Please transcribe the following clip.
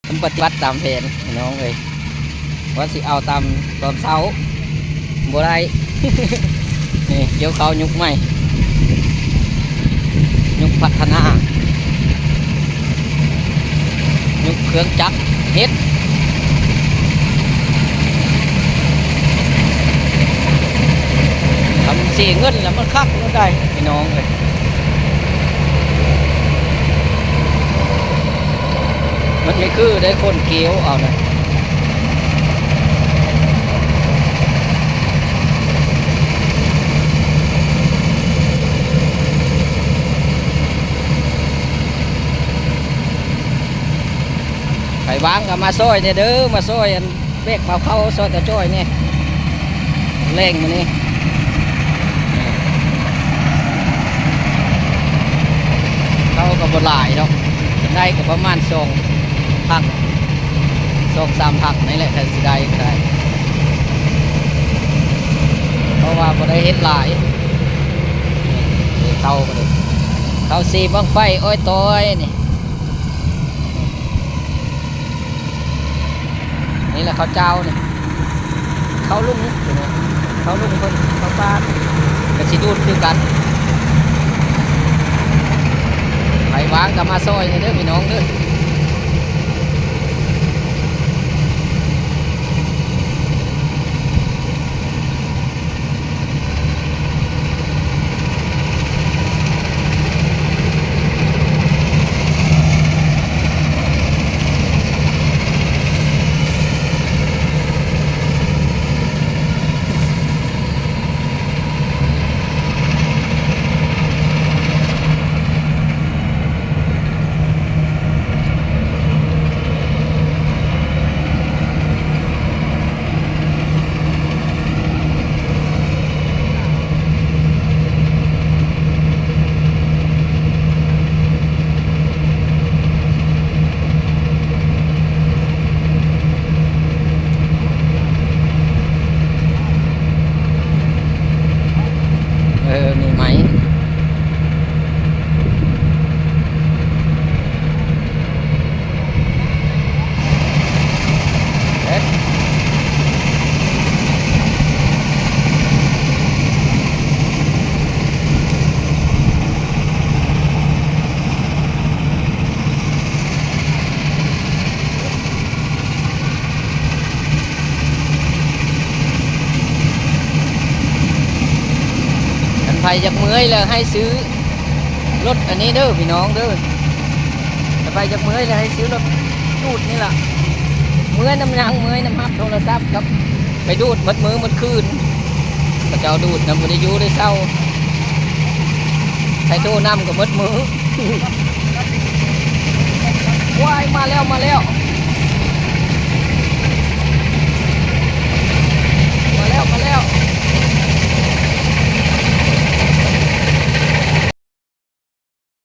ປະຕິບັດຕາມແຜນພີ່ນ້ອງເອີຍ ວ່າຊິເອົາຕາມຕອນເຊົ້າບໍ່ໄດ້. ນີ້ກ່ຽວເຂົ້າຍຸກໃໝ່ ຍຸກພັດທະນາ ຍຸກເຄື່ອງຈັກເຮັດ ຄັນເສຍເງິນແລ້ວມັນຄັກໂລດໃດ໋ພີ່ນ້ອງເອີຍ. ມັນມີຄືໄດ້ຄົນກ່ຽວເອົານະ ໃຜວ່າງກໍມາຊ່ອຍແດ່ເດີ ມາຊ່ອຍອັນ ແບກເອົາເຂົ້າຊ່ອຍຕາຈ້ອຍແດ່ ແລງມື້ນີ້ ເຂົ້າກໍບໍ່ຫຼາຍດອກ ໄດ້ກໍປະມານສອງຖັງ ສອງສາມຖັງນີ້ແຫຼະ ຄັນຊິໄດ້ກໍໄດ້ ເພາະວ່າບໍ່ໄດ້ເຮັດຫຼາຍ. ເຂົ້າກໍໄດ້ ເຂົ້າສີບັ້ງໄຟອ້ອຍຕ້ອຍນີ້. ນີ້ແຫຼະເຂົ້າເຈົ້ານີ້ ເຂົ້າລຸງ ເຂົ້າລຸງເພິ່ນ ເຂົ້າປ່າ ກໍຊິດູດຄືກັນ ໃຜວ່າງກໍມາຊ່ອຍແດ່ເດີພີ່ນ້ອງເດີ. ເອີ ມີໄໝ? ຄັນໃຜຢາກເມື່ອຍແລ້ວໃຫ້ຊື້ລົດອັນນີ້ເດີພີ່ນ້ອງເດີ ຄັນໃຜຢາກເມື່ອຍແລ້ວໃຫ້ຊື້ລົດດູດນີ້ລະ ເມື່ອຍນຳຫຍັງ ເມື່ອຍນຳຮັບໂທລະສັບກັບໄປດູດໝົດມື້ໝົດຄືນ ເຂົາເຈົ້າດູດນຳ ບໍ່ໄດ້ຢູ່ໄດ້ເຊົາ ໃຫ້ໂທນຳກໍໝົດມື້. ວ້າຍ ມາແລ້ວ ມາແລ້ວ.